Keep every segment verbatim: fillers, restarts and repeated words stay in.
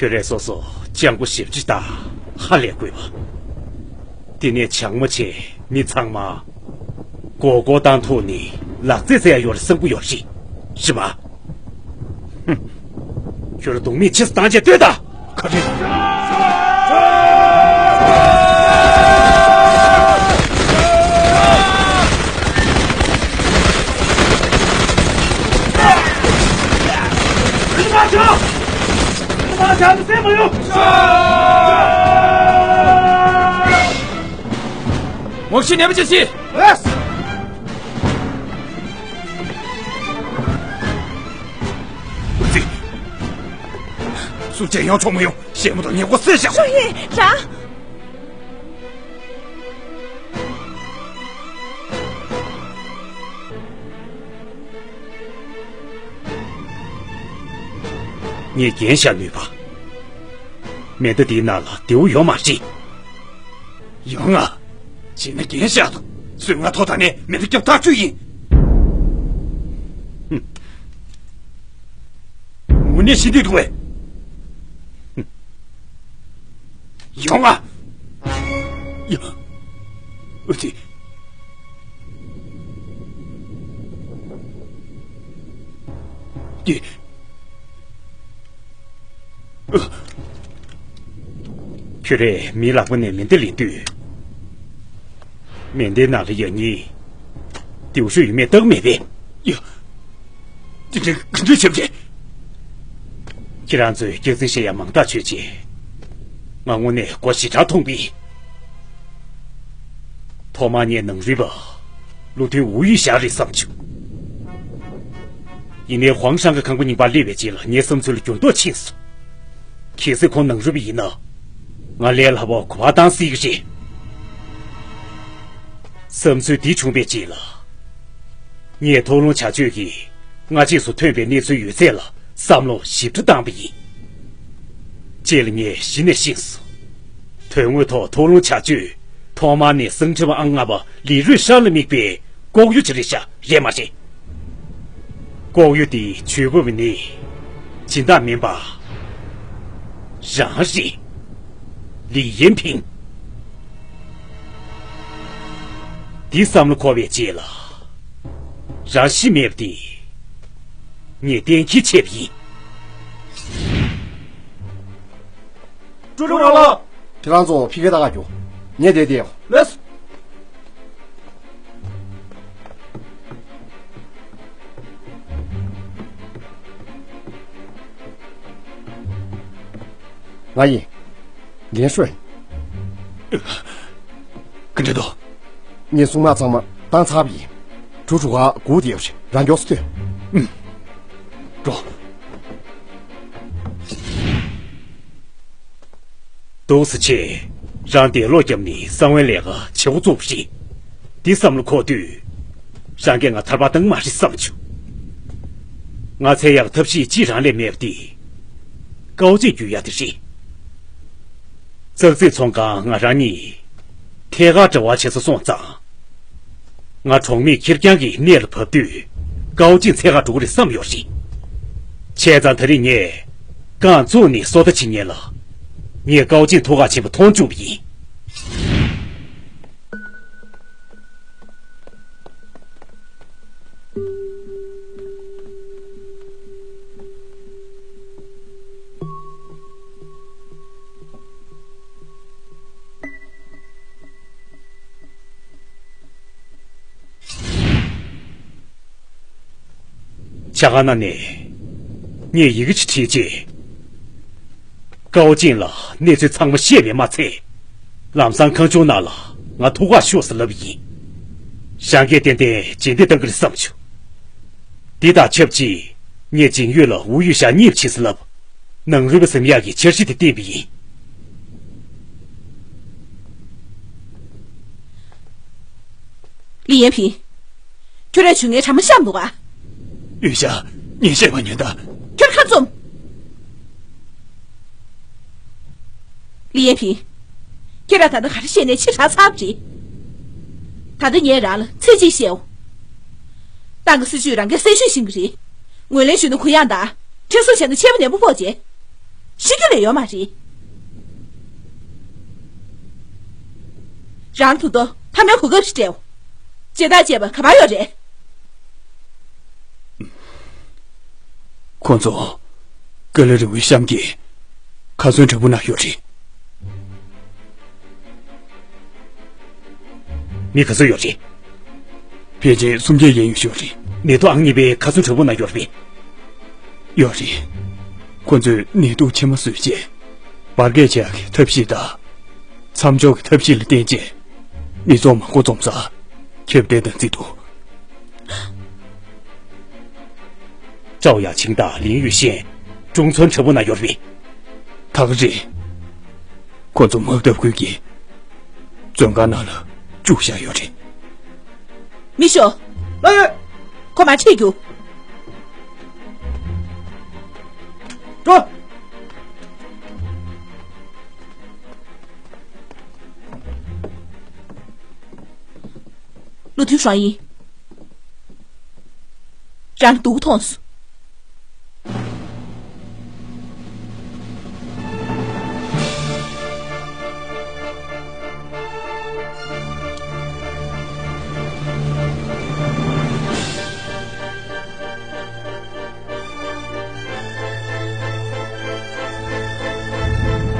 ཁྱོད་རས་སོ་སོ་སྤྱང་པོ་ཞེ་པོ་ཅིག་དང་ཧ་ལས་དགོས་པ། དེ་ནས་བྱང་མ་ཆེ་མི་ཚང་མ་མགོ་སྐོར་བཏང་ཐུབ་ནི་ལག་རྩེད་རྩེ་ཡ་ཡོད་རེད་བསམ་གི་ཡོད་རེད། རེད་མ། ཧུམ། ཁྱོད་རང་སྡུག་མིག་ཕྱིས་སུ་བཏང་བྱས་ལྟོས་དང་། ཁ་ཁྲིད། ངོ་ཤེས་ནན་པོ་བྱེད་ཤིག་སུ་ཅི་ཡོང་ཆོག་མི་ཡོང་། ཞེ་མོ་དང་ཉེ་གོ་སེ་ཞག་ཤོ་ཡེ་ར། ངས་འགན་བཞག་ནུས་པ། མེ་མདའ་འདིའི་ནང་ལ་བདེ་བོ་ཡོད་མ་རེད། ཡོང་ང་། བྱས་ན་འགན་བཞག་དང་། སུས་ང་ཐོག་ཐག་ནས་མེ་མདའ་རྒྱབ་ཐག་ཆོད་ཡིན། ཧུམ། དངོས་གནས་ཤི་འདོད་འདུག་པས། ཧུམ། ཡོང་ང་། ཡ། ཨུ་ཙི། འདི། ཁྱོད་རས་མིའི་ལག་པ་ནས་མེ་མདའ་ལེན་དུས། མེ་མདའི་ནང་ལ་ཡང་སྙིང་། དེའུ་ཤོ་ཡོད་མེད་བརྟག་མེད་པས། ཡ། དེ་འདྲའི་ག་འདྲའི་བྱེད་པ་རེད། ཁྱེད་རང་ཚོས་སྐྱག་རྫུན་བཤད་ཡ་མང་ཐག་ཆོད་ཅེས། ང་དངོས་གནས་མགོ་ཞེ་དྲག་ཐོགས་པས། ཐོག་མར་ངས་ནང་རུལ་པ། བློ་མཐུན་ཝུའུ་ཡུས་ཞང་རེད་བསམ་བྱུང་། ཡིན་ནའི་ཧུའང་ཧྲང་གི་ཁང་པ་རྙིང་པར་སླེབས་པའི་རྗེས་ལ་ངའི་བསམ་ཚུལ་ལ་འགྱུར་ལྡོག་ཕྱིན་སོང་། གལ་སྲིད་ཁོང་ནང་རུལ་པ་ཡིན་ན། ང་ལས་སླ་པོ་གོ་བ་བཏང་སྲིད་ཀྱི་རེད། བསམ་ཚུལ་འདི་བྱུང་བའི་རྗེས་ལ། ངས་ཐོག་ལྷུང་བྱ་སྤྱོད་ཀྱིས་སྔ་རྗེས་སུ་ཐོན་པའི་གནས་ཚུལ་ཡོད་ཚད་ལ་བསམ་བློ་ཞིབ་ཕྲ་བཏང་པ་ཡིན། རྗེས་ལ་ངས་གཞི་ནས་ཤེས་སོང་། དོན་དངོས་ཐོག་ཐོག་ལྷུང་བྱ་སྤྱོད་ཐོག་མར་ནས་གསང་ཁྲི་པ་ཨང་ལྔ་པ་ལི་རུས་ཧྲན་ལ་དམིགས་པའི་ལྐོག་གཡོ་ཅིག་རེད་ཤག་རེད་མ་རེད། ལྐོག་གཡོ་དེའི་ཇུས་འགོད་པ་ནི་སྦྱིན་བདག་མིན་པ། རང་རེད། ལི་ཡན་ཕིང་། འདི་བསམ་བློ་འཁོར་བའི་རྗེས་ལ། རང་ཤི་མེད་པ་དེ། ངས་གཏན་འཁེལ་བྱས་པ་ཡིན། ཀྲུའུ་ཀྲུའུ་ལགས། ཁྱེད་རང་ཚོ་ཕ་གིར་ལྟ་ག་རྒྱུགས། ངས་འདིར་བསྡད་ཡོད། ལགས་སོ། ང་ཡིན། ལན་ཧྲོས། ག་འདྲ་འདུག་ངས་སྲུང་དམག་ཚང་མ་བཏང་ཚར་བ་ཡིན། གྲུ་གྲུ་ག་སྒུག་བསྡད་ཡོད་རེད། རང་མགྱོགས་སུ་ཐོན། ཨུམ། འགྲོ། འདུག་སེ་བྱས། རང་འདས་ལོག་བརྒྱབ་ནས་གསང་བའི་ལས་ཀ་བྱེད་འགོ་བཙུགས་པ་རེད། འདི་བསམ་བློ་འཁོར་དུས། རང་གིས་ང་ཐར་པ་བཏང་མ་རེད་བསམ་བྱུང་། ང་འཚོལ་ཡག་ཐབས་ཤེས་ཅིག་རང་ལས་མེད་པ་དེ། ཀའོ་ཅིན་བརྒྱུད་ཡག་དེ་རེད། ཙག་ཙིག་ཚོང་ཁང་ང་རང་གཉིས་ཐད་ཀར་འབྲེལ་བ་བྱེད་ས་སོང་ཙང་། ང་གྲོང་མིས་ཁེར་རྐྱང་གི་གནས་ལ་བབས་དུས་ཀའོ་ཅིན་འཚོལ་ག་འགྲོ་གི་རེད་བསམ་ཡོད་རེད། བྱས་ཙང་ད་རེས་ངས་རྐང་བཙུགས་ནས་སོ་ལྟ་བྱེད་མཁན་ལ། ངས་ཀའོ་ཅིན་ཐུག་ག་ཕྱིན་པ་མཐོང་བཅུག་པ་ཡིན། ཇ་ཁང་ནང་ནས་ངས་ཡི་གེ་ཅིག་བྲིས་རྗེས། ཀའོ་ཅིན་ལ་གནས་ཚུལ་ཚང་མ་བཤད་པས་མ་ཚད། ལམ་སང་ཁང་ཆུང་ནང་ལ་ང་ཐུག་ག་ཤོག་ཟེར་ལབ་ཡིན། རང་གིས་ཏན་ཏན་རྗེས་འདེད་གཏང་གི་རེད་བསམ་བྱུང་། འདི་དང་ཆབས་ཅིག་ངས་ཇིང་ཡུས་ལ་ཝུའུ་ཡུས་ཞང་གཉིས་ཕྱིན་ཟེར་ལབ། ནང་རུལ་པ་ཟིན་ཡག་གི་འཆར་གཞི་དེ་བཏིང་པ་ཡིན། ལི་ཡན་ཕིང་། ཁྱོད་རས་བྱུས་ངའི་གྲ་མ་བཤམས་འདུག་ག་ཡུས་ཞང་། ངས་བཤད་པ་ཉོན་དང་། ཁྱོད་ཁ་བཙུམ། ལི་ཡན་ཕིང་། ཁྱེད་རང་ད་ལྟ་ག་རེ་བཤད་ནས་ཕྱི་དྲགས་ཚར་བ་རེད། ད་ལྟ་ངས་རང་ལ་ཚིག་གཅིག་བཤད་འོ། ཏང་གི་སྲིད་ཇུས་རང་གིས་གསལ་ཤོས་ཤེས་ཀྱི་རེད། ངོས་ལེན་ཞུས་ན་གུ་ཡངས་དང་། ཁྲིམས་སྲུང་བྱས་ན་ཆད་པ་ནན་པོ་ཕོག་བྱས། ཤི་རྒྱུ་ལས་ཡོད་མ་རེད། རང་ད་དུང་ཕ་མའི་གོ་སྐབས་ཤིག་སྤྲད། བྱེ་བྲག་བྱས་པ་ག་པར་ཡོད་རེད། ཁོ་ཚོ་ཀ་ལ་རི་བོའི་གཤམ་གྱི་ཁ་ཚོན་དྲ་འབུ་ནང་ཡོད་རེད། མི་ག་ཚོད་ཡོད་རེད། ཕལ་ཆེར་སུམ་བརྒྱ་ཡན་ཡོད་ཤོས་རེད། ནད་དུག་ཨང་གཉིས་པའི་ཁ་ཚོན་དྲ་འབུ་ནང་ཡོད་རེད་པས། ཡོད་རེད། ཁོ་ཚོས་ནད་དུག་ཕྱི་མ་བཟོས་རྗེས། འབར་གས་བྱེད་ཡག་གི་ཐབས་ཤེས་དང་། མཚམས་འཇོག་གི་ཐབས་ཤེས་ལ་བརྟེན་རྗེས། མི་ཚོགས་མང་པོ་འཛོམས་སར་ཁྱབ་གདལ་བཏང་རྩིས་འདུག་ཀྲའོ་ཡ་ཆིང་དང་ལིན་ཡུས་ཤན་ཀྲུང་ཚོན་དྲ་འབུ་ནང་ཡོད་རེད། ད་ག་རེད། ཁོ་ཚོ་དམག་འཐབ་ཁུལ་གྱི་བཙོན་ཁང་ནང་ལ་བཅུག་བཞག་ཡོད་རེད། མི་ཤོག་ལགས་ཡོད། ཁོ་མར་ཁྲིད་རྒྱུགས། འགྲོ། ལུ་ཐུན་ཧྲང་ཡིན། རང་གི་སྡུག་མཐོང་སོང་།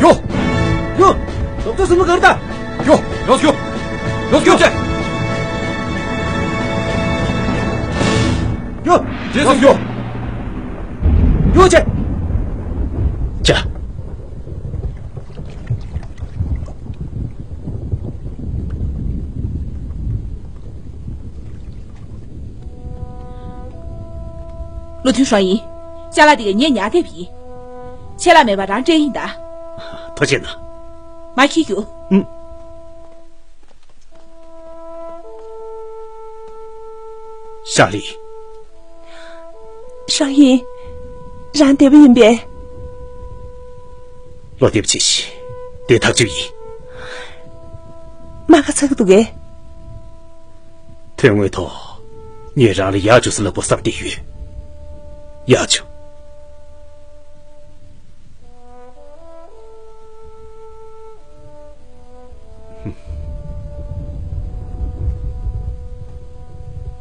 ཡོ། ཡོ། ལོག་ཏུ་སུ་མི་གར་ད། ཡོ། ཡོ་ཡོ། ཡོ་ཡོ་ཅེ། ཡོ། ཅེ་སུ་ཡོ། ཡོ་ཅེ། ཅ། ལུ་ཐུན་ཧྲང་ཡིན། ཅ་ལག་འདི་ག་ངས་ཉར་འདེབས་ཡིན། ཆད་ལྷག་མེད་པ་རང་སྤྲད་ཡིན་ད། ཐུགས་རྗེ་གནང་། མ་འཁྱེར་རྒྱུགས། ཨུམ། ཧྲ་ལི། ཧྲང་ཡིན། རང་བདེ་པོ་ཡིན་པས། བློ་བདེ་པོ་བྱེད་ཤིག་དེ་ཐག་གཅོད་ཡིན། རྨ་ཁ་ཚ་གི་འདུག་གས། དོན་དངོས་ཐོག་ངས་རང་ལ་ཡག་བྱུང་ཟེར་ལབ་དགོས་བསམ་བསྡད་ཡོད། ཡག་བྱུང་།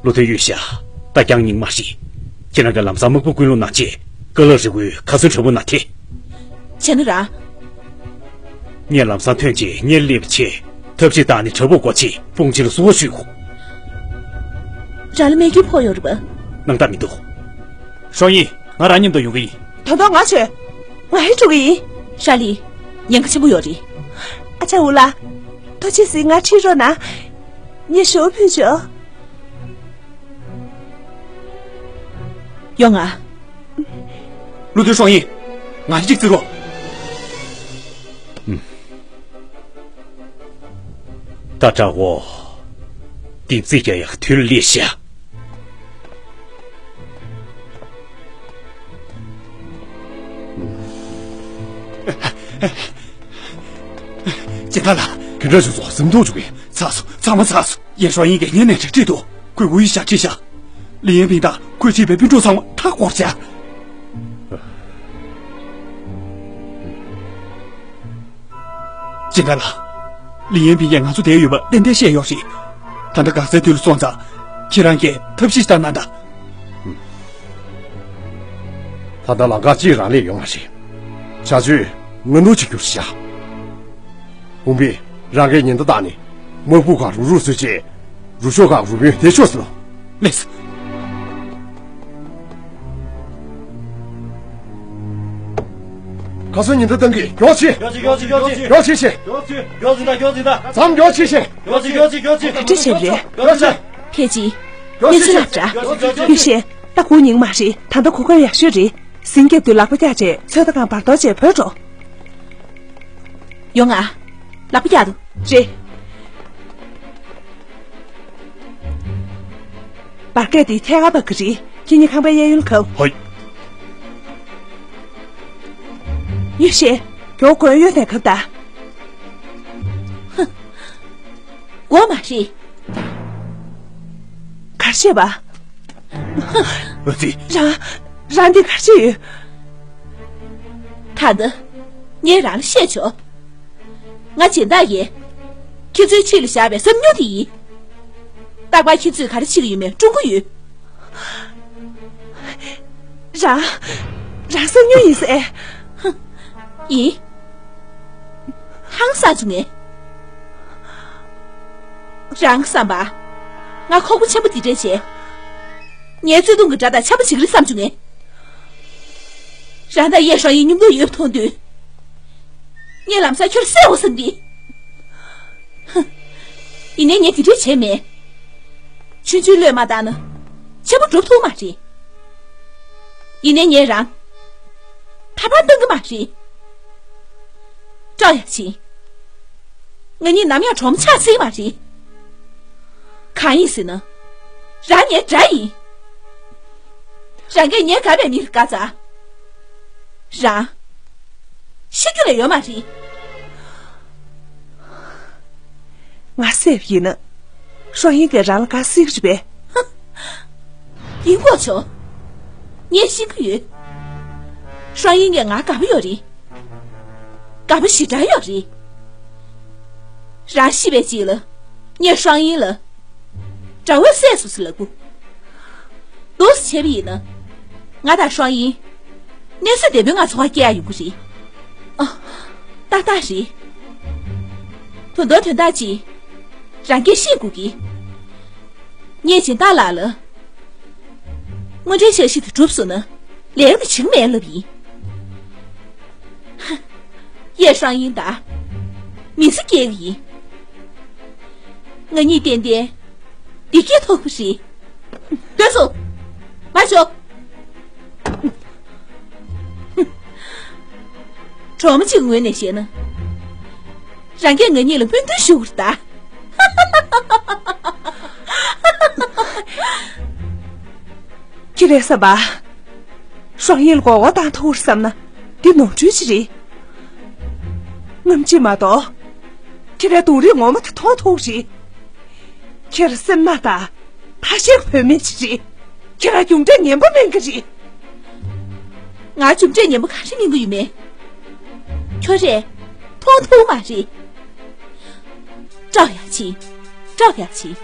ལོ་དོན་ཡོད་ཤག་ད་རྒྱང་རྙིང་མ་ཞིག་ཁྱེད་རང་གི་ལམ་སང་དམག་དཔུང་ཀུན་སློང་གནང་བྱས། ཀ་ལ་རི་བོའི་ཁ་ཚོན་དྲ་འབུ་ནང་ཐེ། བྱས་ན་ར། ངས་ལམ་སང་ཐོན་རྗེས་ངའི་སླེབས་ཆེད་ཐབས་ཤེས་བཏང་ནས་དྲ་འབུ་སྒོ་ཕྱེ་དཔུང་ཆེན་ལ་བསུ་བ་ཞུས་ཡོང་། རང་ལ་རྨས་སྐྱོན་ཕོག་ཡོད་རེད་པ། སྣང་དག་མི་འདུག་ཧྲོ་ཡིན། ང་རང་མཉམ་དུ་ཡོང་གི་ཡིན། ད་དུང་ང་བྱོས། ང་ཧེ་འགྲོ་གི་ཡིན། ཧྲ་ལི། ཉེན་ཁ་ཆེན་པོ་ཡོད་རེད། ཨ་ཅག་འུ་ལགས། ཐུགས་རྗེ་གཟིགས། ང་ཁྲིད་རོགས་གནང་། ངས་ཞུ་བ་ཕུལ་ཆོག་ཡོང་ང་། ལུ་ཐུན་ཧྲོ་ཡིན། ང་གཅིག་བརྩི་རོགས། ད་དྲག་འོ། འདི་རྩིས་རྒྱག་ཡག་དུས་ལ་སླེབས་ཤག་ཅི་ད་ལ། ག་འདྲ་བྱུང་སོང་། ཟིན་ཐོ་བྱུང་གི། ཚར་སོང་། ཚང་མ་ཚར་སོང་། ཡན་ཧྲོ་ཡིན་གྱིས་ངའི་ནས་ཁྲིད་འདུག་ཁོས་ཝུའུ་ཡི་ཞག་ཁྲིད་ཤག་ལི་ཡན་ཕིང་དང་ཁོས་ཁྲིད་པའི་སྤུན་གྲོགས་ཚང་མ་མཐའ་བསྐོར་བྱས། ཅི་འདྲ་ལ། ལི་ཡན་ཕིང་གིས་ང་ཚོ་བསྡད་ཡོད་པ་ཏན་ཏན་བཤད་ཡོད་རེད། ད་ལྟ་འགག་རྩའི་དུས་ལ་སོང་ཙང་། ཁྱེད་རང་གིས་ཐབས་ཤེས་ཤིག་གནང་དང་། ད་ལྟ་ལམ་ཁ་གཅིག་རང་ལས་ཡོང་བ་རེད། བྱ་སྤྱོད་ངན་ནོར་ཅིག་གྱུར་ཤག་ཧུང་པི། རང་གིས་ཉེན་བརྡ་བཏང་ནས་དམག་དཔུང་ཁག་རུག་རུག་བཟོས་རྗེས། རུ་ཤོག་ཁག་རུ་དཔོན་དེ་ཤོག་ཟེར། ལགས་སོ། ཁ་སང་ཉེན་བརྡ་བཏང་གི། མགྱོགས་བྱེད། མགྱོགས་བྱེད། མགྱོགས་བྱེད། མགྱོགས་བྱེད། མགྱོགས་བྱེད་ཤིག་མགྱོགས་བྱེད། མགྱོགས་བྱེད་ད། མཚམས་མགྱོགས་བྱེད་ཤིག་མགྱོགས་བྱེད། མགྱོགས་བྱེད། མགྱོགས་བྱེད། ག་འདྲ་བྱས་པ་རེད། མགྱོགས་བྱེད། ཕལ་ཆེར། གནས་ཚུལ་ལབ་འདྲ། ཡུས་ཤིན། ད་གུང་ཉིན་མ་རེད། ད་ལྟ་གོ་སྐབས་ཡག་ཤོས་རེད། ཟིང་སྐྱབས་དུས་ལག་པ་བཀྱག་བྱས་ཚོད་ལྟ་ཁང་བར་དོ་བྱས་བུད་འགྲོ། ཡོང་ང་། ལག་པ་བཀྱག་དང་། རེད། འབར་གས་དེ་ཐད་ཀར་འབར་གི་རེད། ཁྱེད་གཉིས་ཁང་པའི་གཡས་གཡོན་ལ་གབ། ཧོ། ཡུས་ཤིན། མགྱོགས་གོན་གཡོན་ནས་གབ་དང་། ཧ། སྒོ་མ་ཕྱེ། ག་རེ་བྱས་པ། ཨ་ཙི། རང་། རང་འདི་ག་རེ་བྱས་ཡོད། ད་ལྟ། ངས་རང་ལ་བཤད་ཆོག་ང་སྦྱིན་བདག་ཡིན། ཁྱེད་ཚོའི་ཆེད་ལ་བཞག་པའི་བསམ་མྱོང་དེ་ཡིན། རྟག་པར་ཁྱེད་ཚོས་ག་རེ་བྱེད་ཀྱི་ཡོད་མེད་སྲུང་གི་ཡོད། རང་། རང་བསམ་མྱོང་ཡིན་ཟེར། ཡིན། ཧང་སང་བྱུང་ངས། རང་བསམ་པ། ང་ཁོག་པ་ཆེན་པོ་འདི་འདྲས་བྱས། ངའི་བརྩེ་དུང་གི་དགྲ་དང་འཆམ་པོ་བྱེད་ཀྱི་རེད་བསམ་བྱུང་ངས། རང་དང་ཡེ་ཧྲང་ཡིན་མཉམ་དུ་ཡོད་པ་མཐོང་དུས། ངས་ལམ་སང་ཁྱོད་བསད་འོ་བསམ་གི། ཧུ། ཡིན་ནའི་ངས་དེ་འདྲས་བྱས་མེད། ཆུང་ཆུང་བློས་མ་བཏང་ན། ཆེན་པོ་འགྲུབ་ཐུབ་མ་རེད། ཡིན་ནའི་ངས་རང་། ཐར་པར་བཏང་གི་མ་རེད། ཀྲའོ་ཡ་ཆིན། ང་གཉིས་ནམ་ཡང་གྲོགས་མོ་ཆགས་སྲིད་མ་རེད། གང་ཡིན་ཟེར་ན། རང་ངའི་དགྲ་ཡིན། རང་གིས་ངའི་དགའ་བའི་མི་ལ་དགའ་ཚར། རང་། ཤི་རྒྱུ་ལས་ཡོད་མ་རེད། ང་བསད་པ་ཡིན་ན། ཧྲོ་ཡིན་གྱིས་རང་ལ་དགའ་སྲིད་ཀྱི་རེད་པས། ཡིན་དགོས་ཆོག་ངས་ཤེས་ཀྱི་ཡོད། ཧྲོ་ཡིན་གྱིས་ང་དགའ་པོ་ཡོད་རེད། དགའ་པོ་ཞེ་དྲག་ཡོད་རེད། རང་ཤི་བའི་རྗེས་ལ། ངས་ཧྲོ་ཡིན་ལ། དགྲ་བོས་བསད་སོང་ཟེར་ལབ་དགོས། འདུག་སེ་བྱས་པ་ཡིན་ན། ང་དང་ཧྲོ་ཡིན། གནས་ཚུལ་བདེ་པོའི་ངང་འཚོ་བ་སྐྱེལ་ཡ་ཡོང་གི་རེད། ཨ། ཏག་ཏག་རེད། དོན་དག་དོན་དག་ཅིག་རང་གིས་ཤེས་དགོས་ཀྱི། ངས་སྦྱིན་བདག་ལགས་ལ། དངོས་འབྲེལ་འཆར་གཞི་དེ་གྲུབ་སོང་ན། ལས་ཀ་དེ་བྱེད་ཀྱི་མེད་ལབ་ཡིན། ཧ། ཡེ་ཧྲང་ཡིན་དང་། མི་ཚེ་སྐྱེལ་གྱི་ཡིན། ང་གཉིས་ཏན་ཏན། བདེ་སྐྱིད་ཐོབ་ཀྱི་རེད། སྡོད་སོང་། མར་ཤོག་གྲོགས་མོ་གཅིག་གི་ངོས་ནས་བཤད་ན། རང་གིས་ང་གཉིས་ལ་སྨོན་འདུན་ཞུ་དགོས་རེད་ད། ཁྱེད་རང་བསམ་པ། ཧྲང་ཡིན་ལ་མགོ་སྐོར་བཏང་ཐུབ་བསམ་ན་འདི་ནོར་འཁྲུལ་ཅིག་རེད། རྔམ་བརྗིད་མ་གཏོགས། ཁྱེད་རང་དུང་རིའི་ངོ་མ་དེ་མཐོང་ཐུབ་རེད། ཁྱེད་རང་སེམས་ནག་དང་། ཐ་ཤལ་བོད་མི་ཅིག་རེད། ཁྱེད་རང་རྒྱུ་འབྲས་ངན་པ་སྨིན་གི་རེད། ང་རྒྱུ་འབྲས་ངན་པ་ག་རེ་སྨིན་གི་ཡོད་མེད། ཁྱོད་རས་མཐོང་ཐུབ་མ་རེད། ཀྲའོ་ཡ་ཆིན། ཀྲའོ་ཡ་ཆིན།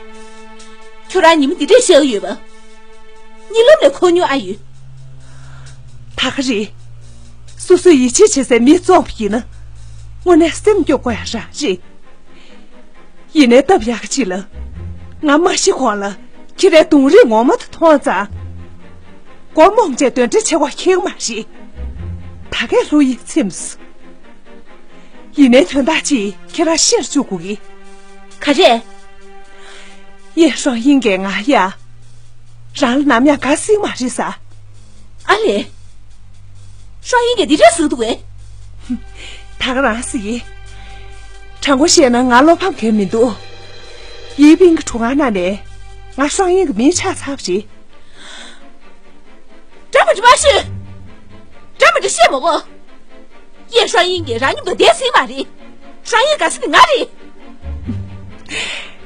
ཁྱོད་རང་ཉི་མ་འདི་འདྲས་ཤི་ཡོད་པ། གཉིད་ལམ་ལས་ཁོག་སྨྱུག་ཨ་ཡོད། ད་ག་རེད། སོ་སོའི་ཡིད་ཆེས་བྱེད་སའི་མི་བཙོངས་པ་ཡིན་ན། དངོས་གནས་སེམས་སྐྱོ་དགོས་ཡ་རང་རེད། ཡིན་ནའི་སྟབས་ཡག་ག་ཅིག་ལ། ང་མ་ཤི་གོང་ལ་ཁྱེད་རའི་དུང་རིའི་ངོ་མ་དེ་མཐོང་ཙང་། མགོ་རྨོངས་བྱས་གདོན་འདྲེ་བྱེད་དགོས་ཁེལ་གི་མ་རེད། ད་གས་བློ་ཡིད་ཚིམས་སོང་། ཡིན་ནའི་དོན་དག་ཅིག་ཁྱེད་རང་ཤེས་བཅུག་དགོས་ཀྱི། ག་རེ། ཡེ་ཧྲོ་ཡིན་གྱིས་ང་ཡ། རང་ལ་ནམ་ཡང་དགའ་སྲིད་མ་རེད་ས། ཨ་ལེ། ཧྲོ་ཡིན་གྱིས་འདི་འདྲ་ཟེར་འདུག་གས། ད་ག་རང་ཟེར་གྱི། དྲང་པོ་བཤད་ན་ང་བློ་ཕམ་གང་མི་འདུག་ཡིན་པིན་གྱི་གྲུ་ཁང་ནང་ནས་ང་ཧྲོ་ཡིན་གྱི་མིང་ཆགས་ཚར་བ་རེད། འདྲ་མི་འདྲ་མ་ཤོད། འདྲ་མི་འདྲ་བཤད་མ་དགོས། ཡེ་ཧྲང་ཡིན་གྱིས་རང་མཉམ་དུ་བསྡད་སྲིད་མ་རེད། ཧྲང་ཡིན་དགའ་ས་དེ་ང་རེད།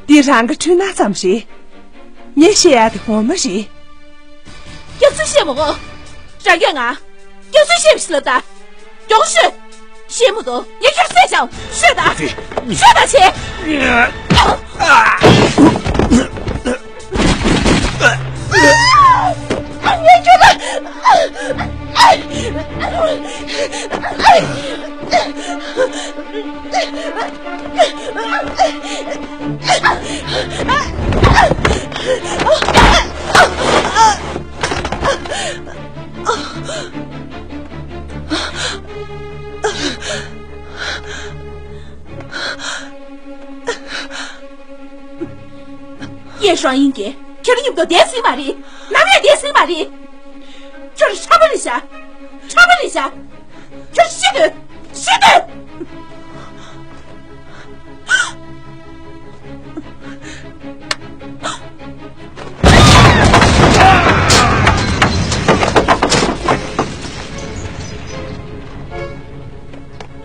འདི་རང་གི་འཁྲུལ་སྣང་ཙམ་རེད། ངས་བཤད་ཡག་དེ་ངོ་མ་རེད། སྐྱག་རྫུན་བཤད་མ་དགོས། རང་གིས་ང་། སྐྱག་རྫུན་བཤད་པ་ཞིག་ལབ་ད། མགྱོགས་ཤོད། བཤད་མ་དོ། ངས་ཁྱོད་བསད་བཞག་ཤོད་ད། ཤོད་ད་བྱེད། ངས་ཁྱོད་ལ། ཡེ་ཧྲང་ཡིན་གྱིས་ཁྱོད་མཉམ་དུ་བསྡད་སྲིད་མ་རེད། ནམ་ཡང་བསྡད་སྲིད་མ་རེད། ཁྱོད་ཁྲ་པོ་རེད་ཤག་ཁྲ་པོ་རེད་ཤག་ཁྱོད་ཤི་དགོས། ཤི་དགོས།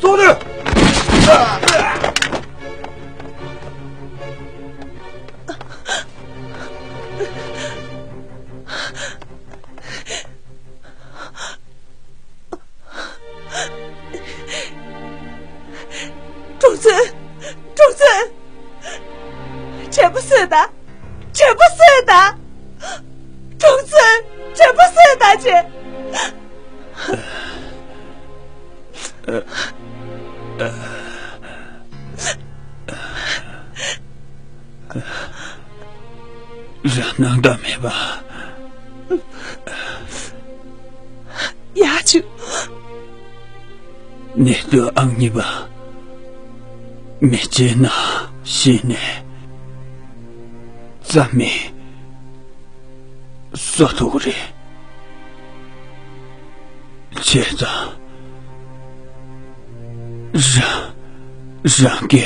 ཙོག་ནས། ཙེ། ཀྲུང་ཙེ། དྲན་པ་གསོས་དང་། དྲན་པ་གསོས་དང་། ཀྲུང་ཙེ། དྲན་པ་གསོས་དང་། ཅེས། རང་སྣང་དག་མེད་པ། ཡ་ཆུ། ནད་དུག་ཨང་གཉིས་པ། མི་སྐྱེ་ན་ཤི་ནས་རྩ་མེད་བཟོ་ཐུབ་ཀྱི་རེད། བྱས་ཙང་། རང་རང་གི་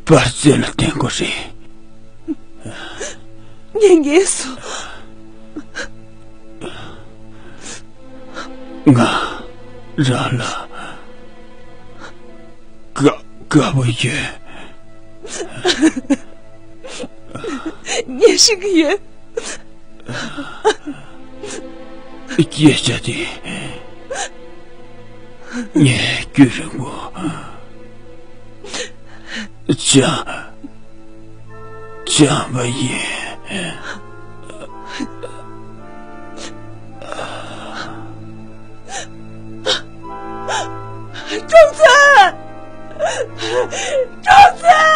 བར་ཆད་ལ་བརྟེན་དགོས་རེད། ངས་ངེས་སོ། ང་རང་ལ་དགའ་དགའ་པོ་ཡོད། ངས་ཤེས་ཀྱི་ཡོད། སྐད་ཆ་དེ་ངས་རྒྱུན་རིང་པོ་སྦྱང་སྦྱངས་པ་ཡིན། ཀྲུང་ཚེ། ཀྲུང་ཚེ།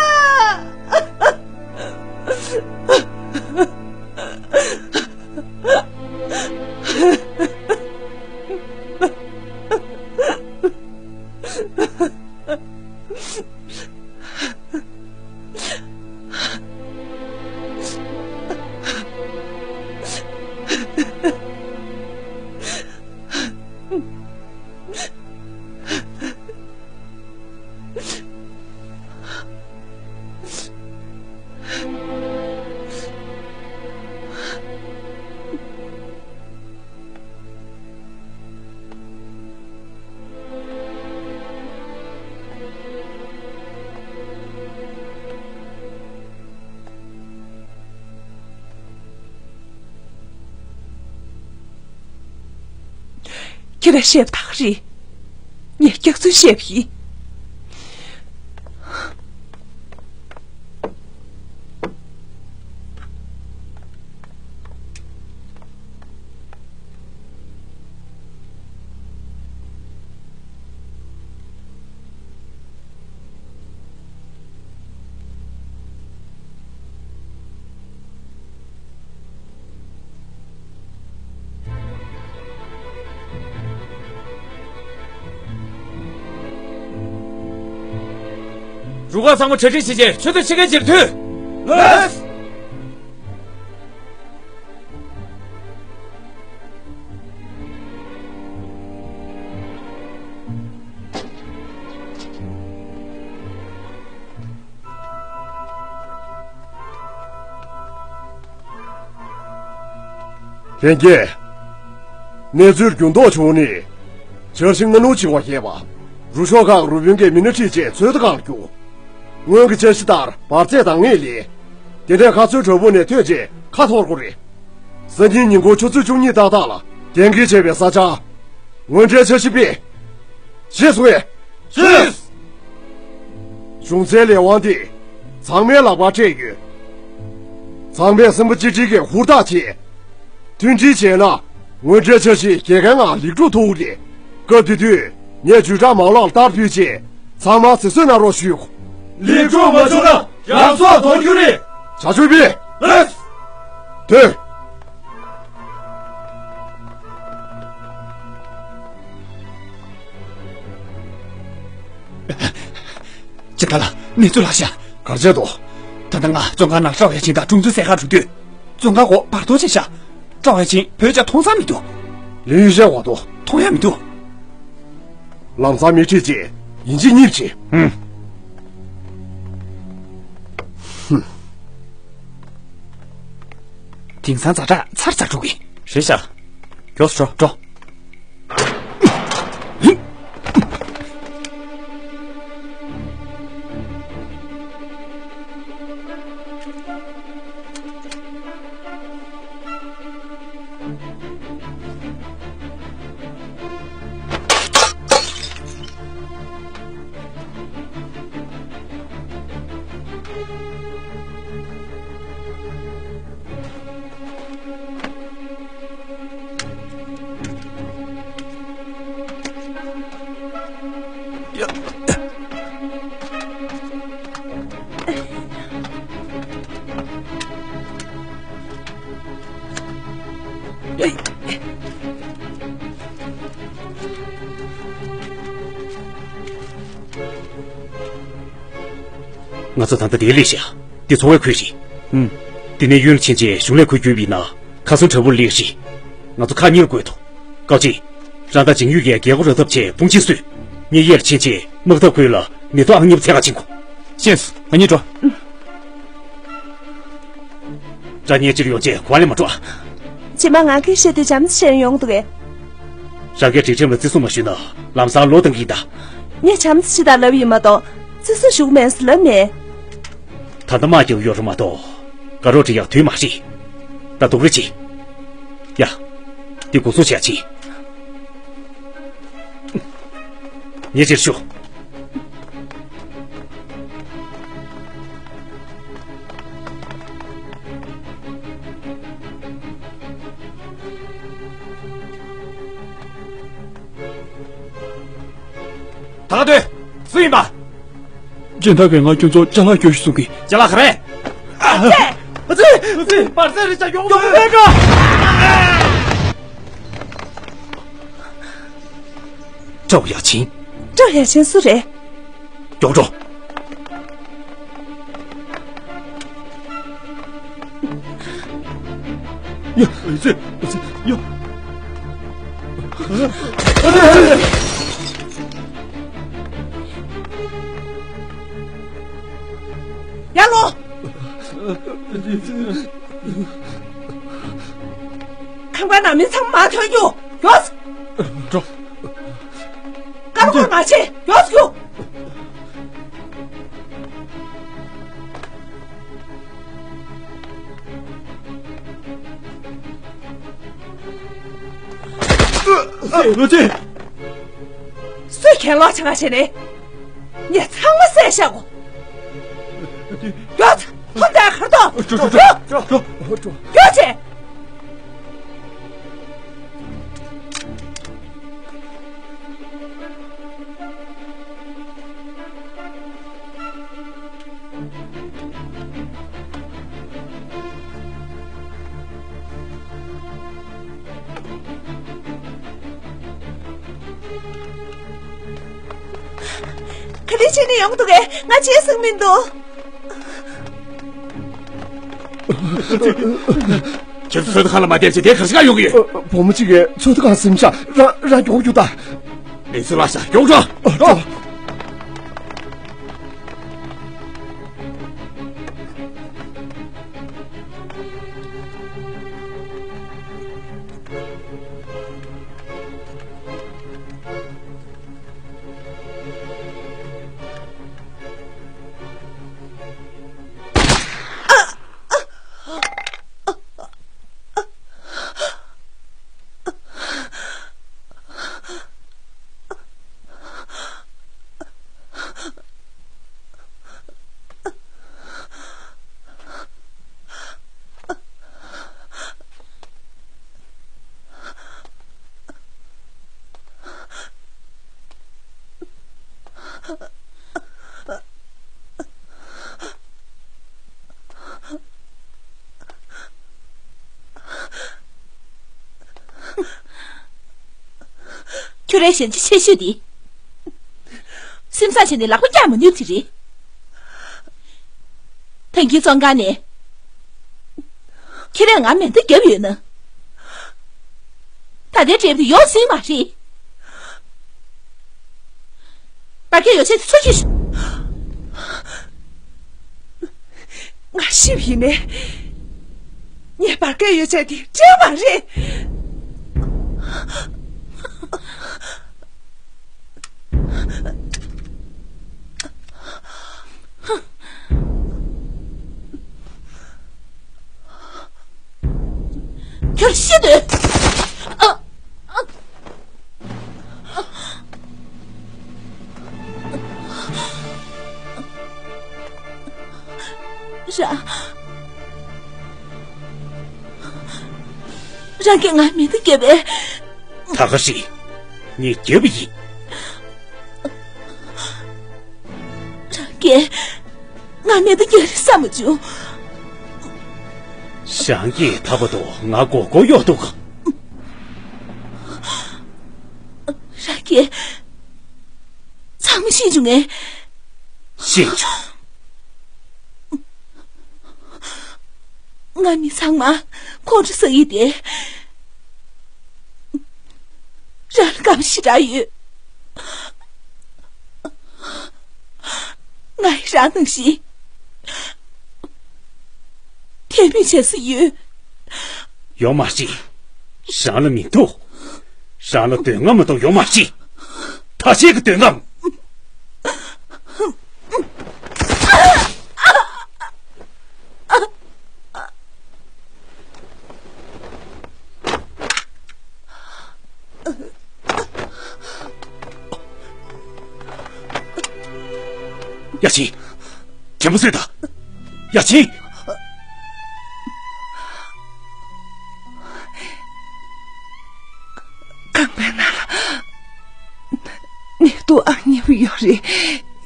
ཁྱེད་རང་བཤད་པ་དག་རེད། ངས་སྐྱག་རྫུན་བཤད་པ་ཡིན། རུ་ཁག་ཚང་མ་གྲ་སྒྲིག་བྱེད་ཆེད་ཆུ་ཚོད་ཕྱེད་ཀའི་རྗེས་མཐུད། ལགས། ལྷན་རྒྱས། གནས་ཚུལ་འགྱུར་ལྡོག་བྱུང་ནས། འཆར་གཞི་སྔ་སྣུར་བྱེད་པར་བཤད་པ། རུ་ཤོག་ཁག་རུ་དཔོན་གྱིས་མི་སྣ་ཁྲིད་རྗེས་ཚོད་ལྟ་ཁང་ལ་རྒྱུགས། སྔོན་གྱི་འཆར་གཞི་ལྟར་འབར་རྫས་འདང་ངེས་ལས། དེ་འདྲའི་ཁ་ཚོན་དྲོ་པོ་ནས་ཐོན་རྗེས་ཁ་འཐོར་དགོས་རེད། སང་ཉིན་ཉིན་གུང་ཆུ་ཚོད་བཅུ་གཉིས་ཏག་ཏག་ལ་གཏན་འཁེལ་བྱས་པའི་ས་ཆར། དངོས་འབྲེལ་འཆར་གཞི་སྤེལ། ཤེས་སོང་ངས། ཤེས། གཞུང་འཛིན་ལས་དབང་དེ་ཚང་མའི་ལག་པར་སྤྲད་ཡོད། ཚང་མས་སེམས་པ་གཅིག་སྒྲིལ་གྱིས་ཧུར་ཐག་བྱེད། མཐུན་སྒྲིལ་བྱས་ན་དངོས་འབྲེལ་འཆར་གཞི་གལ་འགངས་ངང་ལེགས་གྲུབ་ཐུབ་ཀྱི་རེད། སྐབས་དེ་དུས་ངས་བརྒྱུད་བསྒྲགས་མ་ལག་ལ་བསྟར་ཕུལ་རྗེས་ཚང་མ་གཟིགས་གསོལ་གནང་རོགས་ཞུ། ལེགས་གྲུབ་མ་བྱུང་ན་རང་སྲོག་དོར་རྒྱུ་རེད། བྱ་སྤྱོད་སྤེལ། ལགས། ཐོན། ཇི་ལྟར་ལ་གནས་ཚུལ་ལགས་ཤག་གར་བྱས་འདུག་ད་ལྟ་ང་བཙོན་ཁང་ནང་ཀྲའོ་ཡ་ཆིང་དང་ཀྲུང་ཙུའུ་བསད་གར་འགྲོ་དུས། བཙོན་ཁང་སྒོ་བར་སྟོང་བྱས་ཤག་ཀྲའོ་ཡ་ཆིང་བོད་ཇ་མཐོང་ས་མི་འདུག་ལིན་ཡུས་ཤན་འོང་དུ། མཐོང་ཡ་མི་འདུག་ལམ་སང་མི་ཁྲིད་ཅིག་ཡིན་གཅིག་མིན་གཅིག་ཧུམ། ཧུམ། དེང་སང་ཛ་དྲག་ཚར་ཚར་འགྲོ་གི། རེད་ཤག་མགྱོགས་སུ་འགྲོ། འགྲོ། ང་ཚོ་ད་ལྟ་འདིར་སླེབས་ཤག་འདི་ཚོ་བའི་ཁུལ་རེད། ཨུམ། འདི་ནས་གཡོན་ལ་ཕྱིན་རྗེས་གཞུང་ལས་ཁུལ་བརྒྱུད་པ་ཡིན་ན་ཁ་སང་དྲ་འབུ་ལ་སླེབས་རེད། ང་ཚོ་ཁག་གཉིས་ལ་བགོས་འདུག་ཀའོ་ཅི། རང་དང་འཇིང་ཡུས་ཀྱིས་རྒྱལ་སྒོ་ར་འཐབ་ཆེད་དཔུང་ཆེན་བསུས། ངས་གཡས་ལ་ཕྱིན་རྗེས་དམག་འཐབ་ཁུལ་ལ་མེ་ཏོག་ཨང་གཉིས་པ་འཚོལ་ག་ཕྱིན་གོ། ཤེས་སོང་། ང་གཉིས་འགྲོ། རང་ཉལ་ཕྱིར་ཡོང་རྗེས་གོ་ལ་མ་འགྲོ་ཨ། རྗེས་མ་ང་གིས་བཤད་དུས་བྱམས་བརྩེ་ཆེན་ཡོང་འདུག་གས། རང་གིས་སྒྲིག་ཁྲིམས་ལ་བརྩི་སྲུང་མ་ཞུས་ན་ལམ་སང་ལོག་བཏང་གི་ཡིན་ད། ངས་བྱམས་བརྩེ་ཆེ་ད་ལབ་ཡིན་མ་གཏོགས་བརྩི་སྲུང་ཞུ་གི་མེད་ཟེར་ལབ་མེད། ད་ལྟ་དམག་རྒྱག་ཡོད་རེད་མ་གཏོགས་དགའ་རོགས་འགྲིག་ཡག་དུས་མ་རེད། ད་འདུག་རེ་ཅི། ཡ། འདི་འགོག་སྲུང་བྱས་ཅི། ཉེ་ཆར་ཤོག་ད་ག་དུས་སུ་ཡིན་པ། སྦྱིན་བདག་གིས་ང་ཁྱོད་ཚོ་ཅ་ལག་སྐྱོར་ཞུ་གསུང་གི། ཅ་ལག་ག་རེ། ཨ་ཙི། ཨ་ཙི། ཨ་ཙི། བར་སེང་རེ་ཆ་ཡོང་མེད་ག་ཀྲའོ་ཡ་ཆིན། ཀྲའོ་ཡ་ཆིན་སུ་རེད། མགྱོགས་འགྲོ། ཡ། ཨ་ཙི། ཨ་ཙི། ཡ། ཡར་ལོངས། ཁང་པ་ནང་མི་ཚང་མ་ཐོན་རྒྱུ། མགྱོགས། འགྲོ། བཀའ་བཀོད་མ་བྱེད། མགྱོགས་རྒྱུགས། ཨ་ཙི། སུས་གྱེན་ལོག་བྱེད་ག་བྱེད་ནས། ངས་ཚང་མ་བསད་བཞག་གོ། མགྱོགས། ཁོ་འདྲ་གར་ཏོ། འགྲོ། འགྲོ། འགྲོ། འགྲོ། འགྲོ། མགྱོགས་བྱེད། ག་ལེ་བྱས་ནས་ཡོང་འདུག་གས། ང་བརྗེད་སོང་མི་འདུག་ཁྱེད་ཚོ་ཚོད་ལྟ་ཁང་ལ་མ་བསྡད་ཅིག་དེ་གར་ཞིག་ག་ཡོང་གི་ཡོད། བུ་མོ་གཅིག་གིས་ཚོད་ལྟ་ཁང་ཟིན་ཤག་ར་ར་མགྱོགས་རྒྱུགས་ད། གནས་ཚུལ་བརླག་ཤག་མགྱོགས་འགྲོ། འགྲོ། ཁྱོད་རའི་ཞན་ཆ་ཆེ་ཤོས་དེ། སེམས་བཟང་བྱས་ནས་ལག་པ་བཀྱག་མ་ནུས་དེ་རེད། ཐང་གི་བཙོན་ཁང་ནས། ཁྱེད་རས་ང་མེ་མདའ་བརྒྱབ་ཡོད་ན། ད་ལྟའི་འབྲས་བུ་དེ་ཡོང་སྲིད་མ་རེད། འབར་གས་ཡོ་བྱད་དེ་འཚོལ་གྱི་ཤོག་ང་ཤི་བ་ཡིན་ནའི། ངས་འབར་གས་ཡོ་བྱད་དེ་སྤྲད་མ་རེད། ཁྱོད་ཤི་འདོད། ཨ། ར། རང་གིས་ང་མེ་མདའ་བརྒྱབ་པས། ད་ག་ཞིག་ངས་བརྒྱབ་པ་ཡིན། རང་གིས་ང་མེ་མདའ་བརྒྱབ་རེད་བསམ་མ་བྱུང་། རང་གིས་ད་བར་དུ་ང་མགོ་སྐོར་གཡོག་འདུག་རང་གིས་ཚང་མ་ཤེས་བྱུང་ངས། ཤེས་བྱུང་། ང་མི་ཚང་མ་ཁོང་ཁྲོ་ཟ་ཡི་དེ། རང་ལ་དགའ་པོ་ཞེ་དྲག་ཡོད། ང་ཡི་རང་ནང་བཞིན་དད་མོས་བྱེད་ས་ཡོད། ཡོད་མ་རེད། རང་ལ་མི་འདུག་རང་ལ་འདོད་རྔམ་མ་གཏོགས་ཡོད་མ་རེད། ད་ཅིག་གི་འདོད་རྔམ། ཡ་ཆིན། དྲན་པ་གསོས་དང་། ཡ་ཆིན། ཁང་པའི་ནང་ལ་ནད་དུག་ཨང་གཉིས་པ་ཡོད་རེད།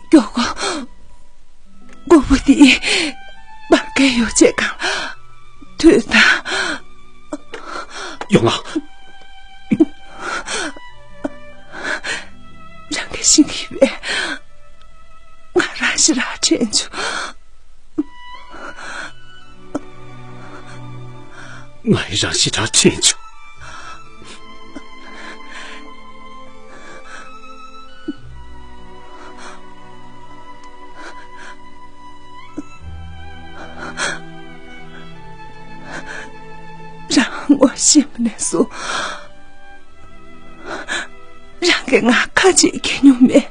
མགྱོགས་པོ། མགོ་བོ་འདི་འབར་གས་ཡོད་ཅེས་གང་ཐོས་དང་། ཡོང་ང་། རང་གིས་ཤེས་ཀྱི་ཡོད་པས། ང་རང་ཞེ་དྲག་དྲན་བྱུང་། ང་ཡི་རང་ཞེ་དྲག་དྲན་བྱུང་། རང་ངོ་ཤེས་པ་ནས་བཟུང་། རང་གིས་ང་ཁ་ཅིག་འཁྱེར་མྱོང་མེད།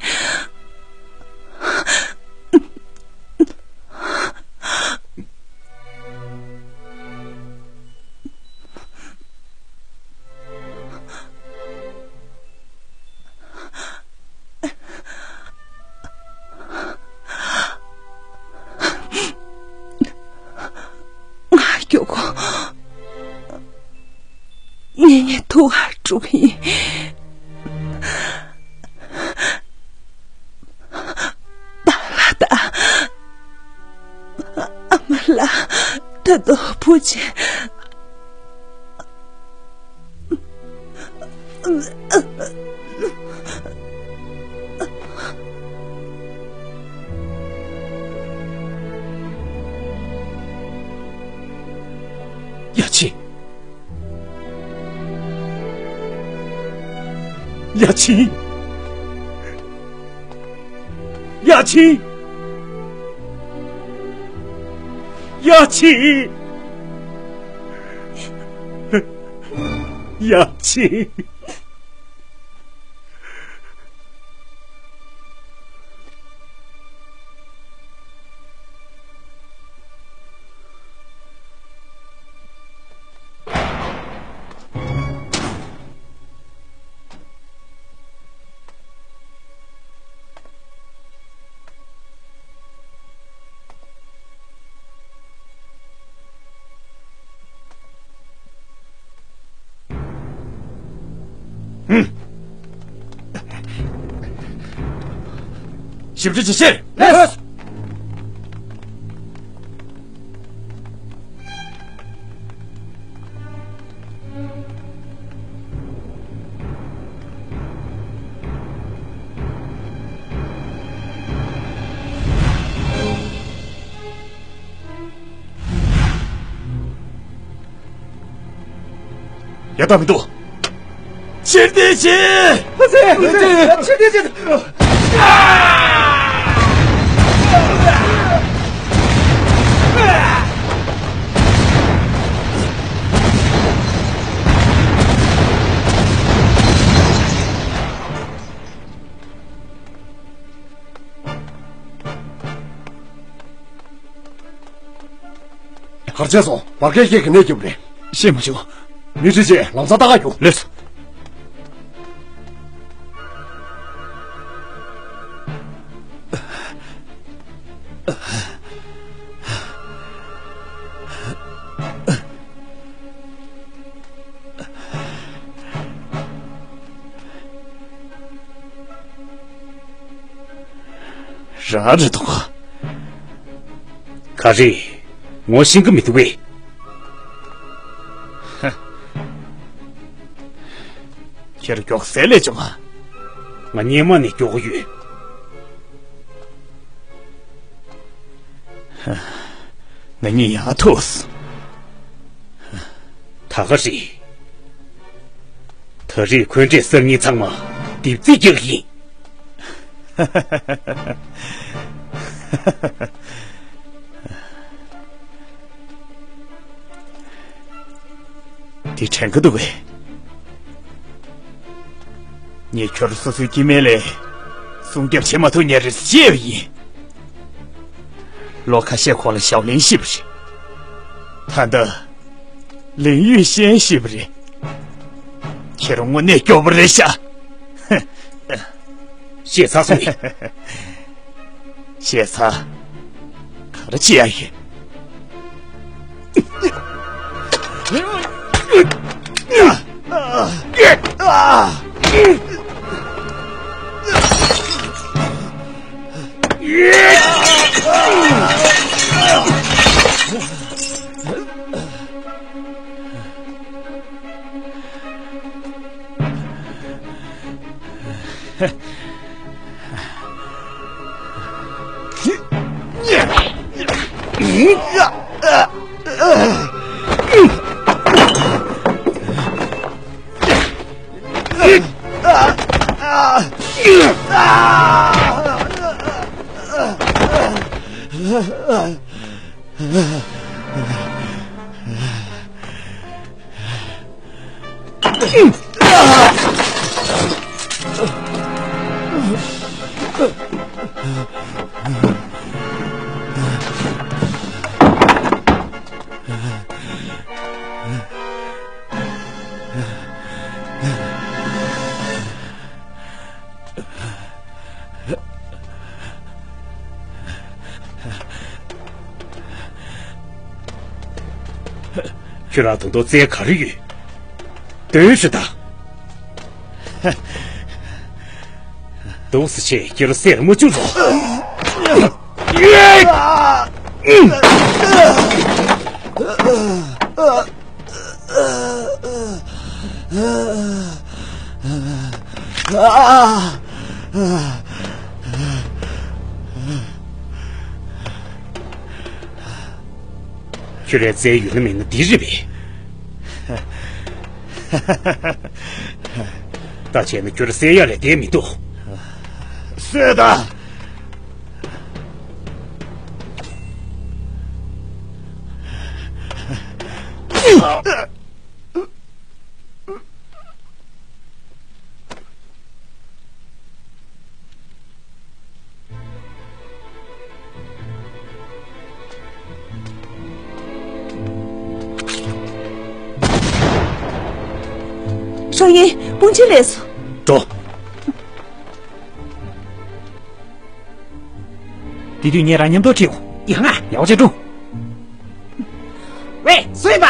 ང་མགྱོགས་པོ་ངེད་གཉིས་ཐུག་གར་འགྲོ་གི་ཡིན། པཱ་ལགས་དང་ཨ་མ་ལགས། ད་དུང་བུ་ཆེ། ཡ་ཆིན། ཡ་ཆིན། ཡ་ཆིན། ཡ་ཆིན། ཡ་ཆིན། ཞིབ་འཇུག་བྱེད་ཕྱིར། ལགས། ཡ་ད་མི་འདུག་ཕྱིར་འཐེན་བྱེད། ཕ་ཚེ། ཕ་ཚེ། ཕྱིར་འཐེན་བྱེད། གར་བྱས་སོང་། འབར་གས་ཀྱིས་ག་ནས་བརྒྱབ་རེད། ཤེས་མ་བྱུང་། མི་ཁྲིད་བྱས་ལམ་སང་ལྟ་ག་རྒྱུགས། ལགས། རང་རེད་འདུག་ག་ག་རེ། ངོ་ཤེས་ཀྱི་མི་འདུག་པས། ཁྱེད་མགྱོགས་སེ་སླེབས་བྱུང་ང་། ང་སྔོན་མ་ནས་མགྱོགས་ཡོད། ང་གཉིས་ཡར་ཐུག་སོང་། ད་ག་རེད། ད་རེས་འཁོན་འགྲས་གསར་རྙིང་ཚང་མ་རྡེབ་རྩིས་རྒྱག་གི་ཡིན། འདི་དྲན་གྱི་འདུག་གས། ངས་ཁྱོད་རང་སོ་སོའི་སྐྱེ་དམན་ལས་སྲུང་སྐྱོབ་བྱེད་མ་ཐུབ་ཉེ་རེད་ཅེས་པ་ཡིན། ལོ་ཁ་ཤས་གོང་ལ་ཞའོ་ལིན་ཤི་བ་རེད། ད་ལྟ་ལིན་ཡུས་ཤན་ཤི་བ་རེད། ཁྱེད་རང་དངོས་གནས་སྐྱོ་པོ་རེད་ཤག་ཤེས་ཚར་སོང་ངས། ཤེས་ཚར། ག་རེ་བྱེད་ཡ་ཡིན། ཁྱོད་རང་ད་དུང་རྩལ་ག་རེ་ཡོད། འདོན་ཞུ་དང་། འདུག་སེ་བྱས་ཁྱེད་རང་སེམས་མ་སྐྱོ་རོགས། ཁྱོད་རའི་རྩལ་ཡོད་ན་མེད་ན་འདི་རེད་པས། ད་བྱས་ན་ཁྱོད་ར་བསད་ཡ་ལས་བསྡད་མི་འདུག་གསོད་དང་། ཧྲང་ཡིན། དཔུང་ཆེན་ལས་སོ། འགྲོ། དེ་དུས་ངས་རང་མཉམ་དུ་ཁྲིད་འོང་། ཡ་ང་། ཡག་པོ་བྱས་སྒྲུང་། ཝེ། སུ་ཡིན་པ།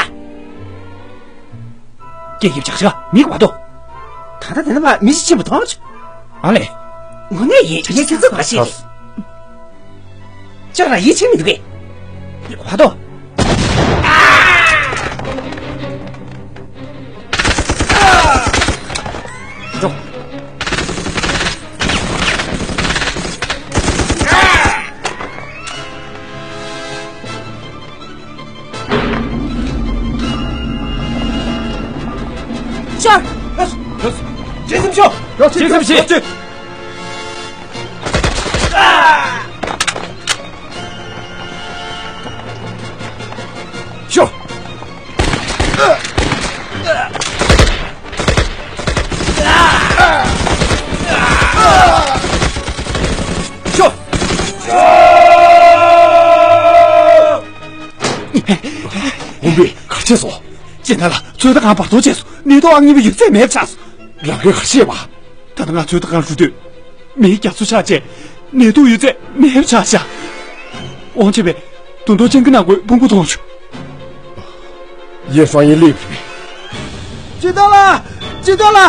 སྐད་ཡིབ་ཆག་ཆག་མིག་བ་དོ། ད་ལྟ་དེ་ན་མ་མི་ཞིག་ཕྱིན་པ་མཐོང་བྱུང་། ཨ་ལས། དངོས་གནས་ཡིན། ངས་ཁྱེད་ཚོ་ག་ཤེས་རེད། ཅག་ལ་ཡིད་ཆེས་མི་འདུག་གས། མིག་བ་དོ། འགྲོ། ཤོར། བྱེད་སེམས་ཤོག་བྱེད་སེམས་བྱེད། ཤོག་ཤོག་ཧུམ་པི། གར་ཆས་སོ། ཅི་ན་ལ་ཚོད་ལྟ་ཁང་བར་དོ་བྱས་སོ། ནད་ཐོག་ཨང་གཉིས་པའི་ཡོད་ཚད་མེད་པ་ཆགས་སོ། རང་གིས་གར་ཤེས་པ། ད་ལྟ་ང་ཚོའི་ཏང་ཁང་ཧྲུའུ་ཏུས་མིའི་རྒྱ་མཚོ་ཆགས་རྗེས་ནད་དུག་ཡོད་ཚད་མེད་པ་ཆགས་ཤག་དབང་ཆེ་བས་དུང་དུང་ཅན་གྱི་ནང་ཁུལ་ཕུང་པོ་གཏོང་ཆུ། ཡེ་ཧྲང་ཡེ་ལེབ་རེད། ཇི་ལྟར་ལ། ཇི་ལྟར་ལ།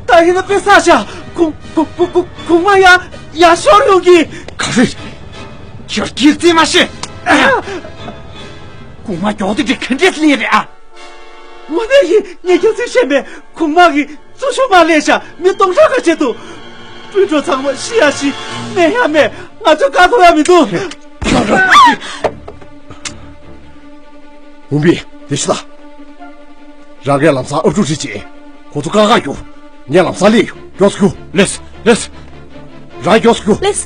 ད་ཧི་ན་དཔེ་ས་ཤ། གུང་གུང་གུང་གུང་མ་ཡ་ཡ་ཤོར་ཡོང་གི། ག་རེ། ཁྱོད་ཀྱིས་རྩིས་མ་ཤེས། གུང་མ་མགྱོགས་དེ་འདྲ་ག་འདྲས་ལེན་རེད་ཨ། དངོས་གནས་ཡིན། ངས་ཀྱང་ཚིག་བཤད་མེད། གོང་མ་གིས་གཙོ་ཤུགས་མ་ལེན་ཤག་མི་སྟོང་ཕྲག་ཁ་ཤས་འདུག་སྤུན་གྲོགས་ཚང་མ་ཤི་ཡ་ཤི། རྨས་ཡ་རྨས། ང་ཚོ་བཀག་ཐུབ་ཡ་མི་འདུག་ཧུམ་པི། དེ་ཤི་ལ། རང་གིས་ལམ་སང་ཨབ་ཕྲུག་རེ་བྱེད། ཁོ་ཚོ་དཀའ་ཁག་རྒྱུགས། ངས་ལམ་སང་སླེབས་ཡོང་། མགྱོགས་སུ་རྒྱུགས། ལེས། ལེས། རང་མགྱོགས་སུ་རྒྱུགས། ལེས།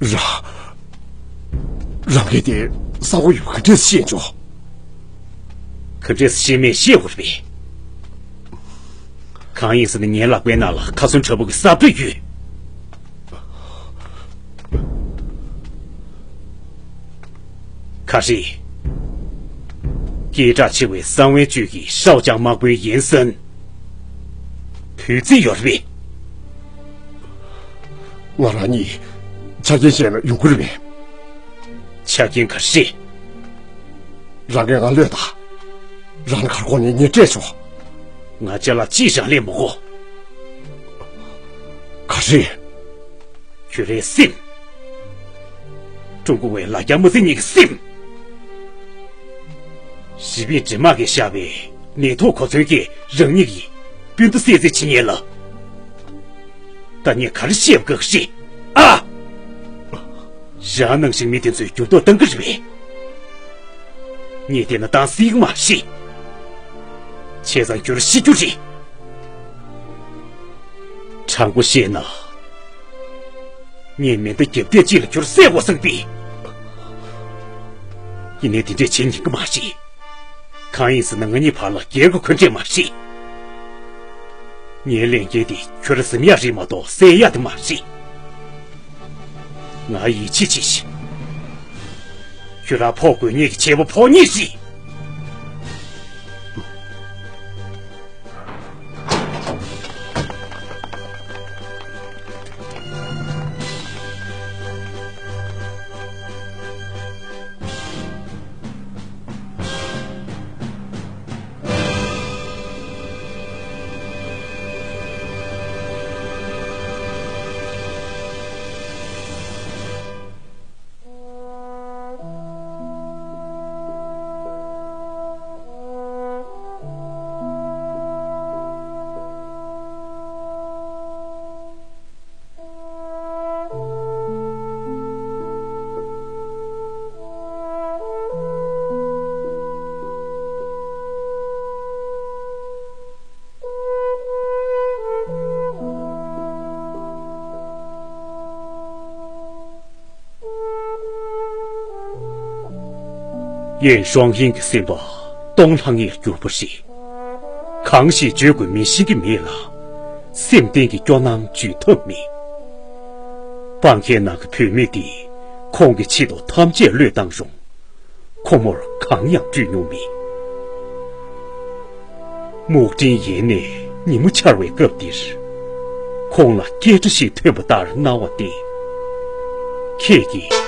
རང་། རང་གིས་དེ་ས་འོག་ཡོད་པ་ག་འདྲས་ཤེས་བྱུང་། ག་འདྲས་ཤེས་མེད་ཤེས་དགོས་རེད་པས། གང་ཡིན་ཟེར་ན་ངའི་ལག་པའི་ནང་ལ་ཁ་ཚོན་དྲ་འབུ་གི་ས་བགྲེས་ཡོད། ག་རེ། སྐད་གྲགས་ཆེ་བའི་གསང་བའི་བཅུད་ཀྱི་ཧྲའོ་ཅང་དམག་དཔོན་ཡན་སན། བུ་རྫི་ཡོད་རེད་པས། ང་རང་གཉིས་ཆ་རྐྱེན་བཤད་ན་ཡོང་གི་རེད་པས། ཆ་རྐྱེན་ག་རེ་རེད། རང་གིས་ང་གློད་དང་། རང་ལ་གར་གོ་ནས་ངས་སྤྲད་ཆོག་ང་ཅ་ལག་ཅིས་རང་ལེན་མི་དགོས། ག་རེ། ཁྱོད་རའི་སེམས། ཀྲུང་གོ་བའི་ལ་རྒྱ་མི་ཚེ་གཉིས་ཀྱི་སེམས། ཞི་པིན་འདྲེ་དམག་གིས་བཞག་པའི་ནད་ཐོག་གོ་མཚོན་གྱིས་རང་ཉིད་ཀྱི་སྤུན་ཟླ་བསད་རྩིས་བྱེད་མཁན་ལ། ད་ངས་ག་རེ་བཤད་དགོས་ཀྱི་རེད་ཨ། རང་ནང་བཞིན་མི་དེ་ཚོས་འགྱུར་ལྡོག་གཏང་གི་རེད་པས། ངས་བལྟས་ན་བཏང་སྲིད་ཀྱི་མ་རེད། བྱས་ཙང་འགྱུར་ཤི་རྒྱུ་རེད། དྲང་པོ་བཤད་ན། ངས་མེ་མདའ་རྒྱབ་ཐེངས་གཅིག་ལ་འགྱུར་བསད་དགོས་བསམས་པས། ཡིན་ནའི་དེ་འདྲས་བྱེད་ཉན་གི་མ་རེད། གང་ཡིན་ཟེར་ན་ང་གཉིས་བར་ལ་སྒེར་གྱི་འཁོན་འགྲས་མ་རེད། ངའི་ལས་འགན་དེ་ཁྱོད་ར་ཟིན་ཡག་རེད་མ་གཏོགས་བསད་ཡག་དེ་མ་རེད། ང་ཡིད་ཆེས་བྱེད་ཤིག་ཁྱོད་རང་ཕོག་དགོས་ངེས་ཀྱི་བྱེད་པོ་ཕོག་ངེས་ཤིག་ཡེན་ཧྲོང་ཧིན་གྱི་སེམས་པ་སྟོང་ལྷང་ངེར་གྱུར་པ་རེད། གང་ཞིག་བརྗོད་དགོས་མིན་ཤེས་ཀྱི་མེད་ལ། སེམས་གཏིང་གི་སྐྱོ་སྣང་བརྗོད་ཐབས་མེད། སྤང་ཁའི་ནང་གི་བུད་མེད་དེས་ཁོང་གི་ཆེད་དུ་ཐམས་ཅད་བློས་བཏང་རུང་། ཁོ་མོར་གང་ཡང་སྤྲོད་མྱོང་མེད། སྨུག་སྤྲིན་ཡལ་ནས་ཉིན་མོ་འཆར་བའི་སྐབས་འདིར། ཁོང་ལ་སྐད་སྒྲ་ཞིག་ཐོན་པ་ལྟར་སྣང་བ་སྟེ། ཁྱེད་ཀྱིས།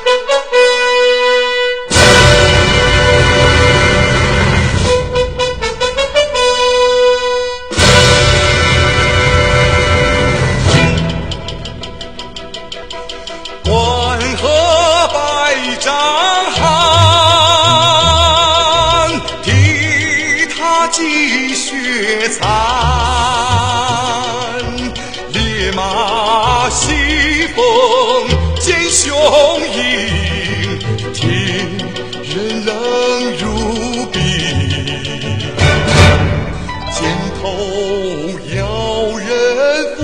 关河百丈寒，地踏积雪残。烈马西风见雄鹰，挺人冷如冰。肩头 要人扶，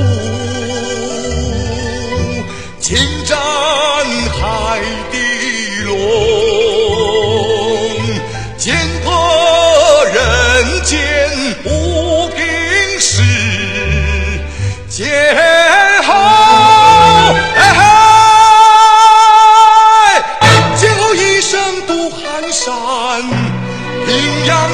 近战海底龙。肩破人间无凭事，肩后，哎嗨，肩后一声渡寒山，名扬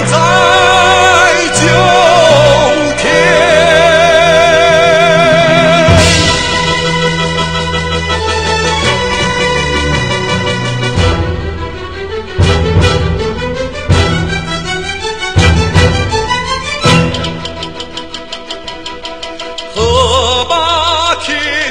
ཁྱེད་